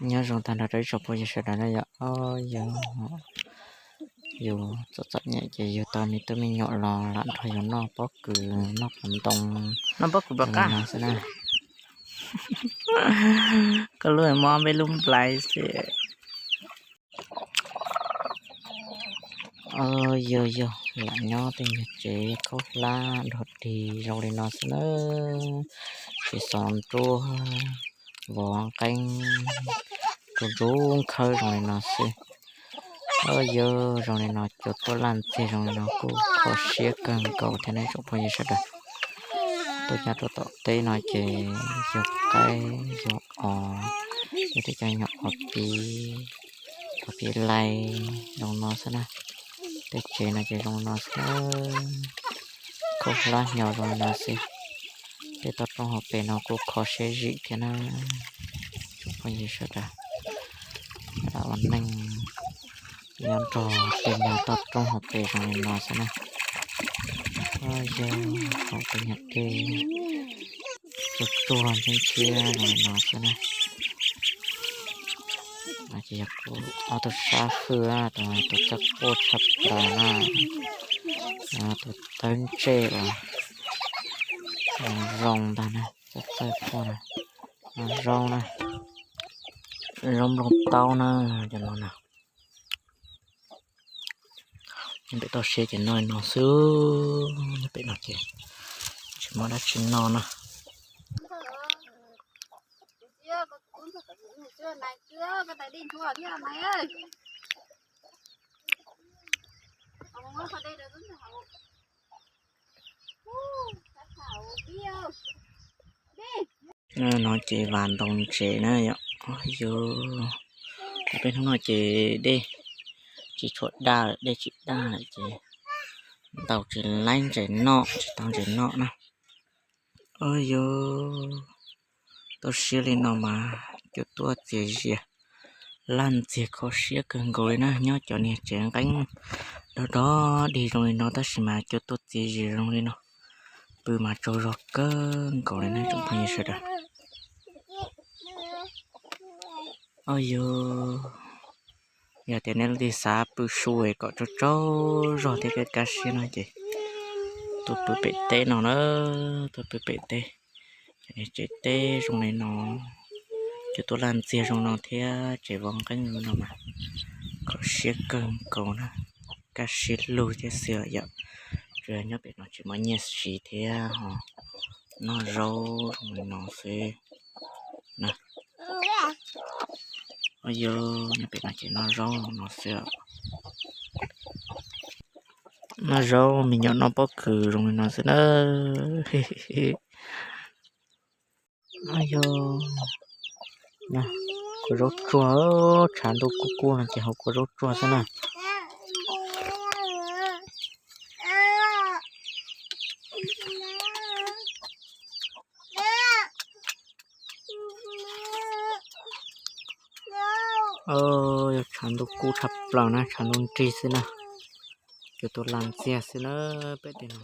Nyob zoo tag nrho rau ib tsoom phooj ywg sawv daws na yom. Yog yus txom txom nyem ces yug tau me tub me nyuam los lam nrog yus noj pob kws noj qos ntoo, noj pob kws pov qab no xwb na. Koj lub mob npeb lub nplai xwb. Yog yog lam nyob tej nyuag tsev khaub hlab nrog dig zoo li no xwb na, tsis xov nruab, vov nqeeb, rub nrub nkhawb zoo li no xwb. Yog zoo li no cua tuaj laj ntxiag zoo li no kuj kho siab kawg nkaus thiab ne tsoom phooj ywg sawv daws. Tuaj nyob rau tom teb no ces yog qaib yog os, yog tej cov nyuag os piv, os piv lais zoo no xwb na. Tej tsev no ces zoo no xwb na, khaub hlab hnyo zoo no xwb. Tej toj roob hauv pes no kuj kho siab zim thiab na tsoom phooj ywg sawv daws. Lam ua neej nyob nrog tej nyuag toj roob hauv pes zoo li no xwb na. Yog hauv tej nyuag dej tsuag tsuag ntshiab ntshiab zoo li no xwb na. Ces yog kuv ob tug sab hwj, tus txawj quaj tshaj plaws na, tus tawb ntsej uas zoo ntag na, txawj txawj quaj na, no zaub na, zaub nplooj taub na, cov no na. Nyob pem toj siab ces noj li no xwb, nyob pem no ces tsis muaj dab tsi noj na. No ces vas ntaus ntses na yom. Yog, peb hnub no ces dej tsis tshua daj, dej tsis daj lawm ces ntaus tsis laib ntses noj, tsis tau ntses noj na. Yog, toj siab li no mas cua tuaj txias zias laj ntxiag kho siab kawg nkaus li na. Nyob cov niag tsev nqeeb dog dog dig zoo li no tab sis mas cua tuaj txias zias zoo li no, pw mas tsaug zog kawg nkaus li na tsoom phooj ywg sawv daws. Yog, yog tias nej leej twg xav pw su es kom tsaug tsaug zog thiab kaj siab no ces tuaj pw pem teb no na, tuaj pw pem teb. Cov niag tsev teb zoo li no, cua tuaj laj ntxiag zoo no thiab tsev vov nqeeb zoo no mas kho siab kawg nkaus na, kaj siab lug thiab xwb yom. Tsuas yog nyob pem no tsis muaj nyiaj siv thiab ho noj zaub zoo li no xwb na. Yog, nyob pem no ces noj zaub zoo no xwb. Noj zaub me nyuam noj pob kws zoo li no xwb na. Yog, kua zaub tsuag, tshav ntuj kub kub no ces haus kua zaub tsuag xwb na. Yog tshav ntuj kub tshaj plaws na, tshav ntuj nrig xwb na. Cua tuaj laj ntxiag xwb na, pem tej no.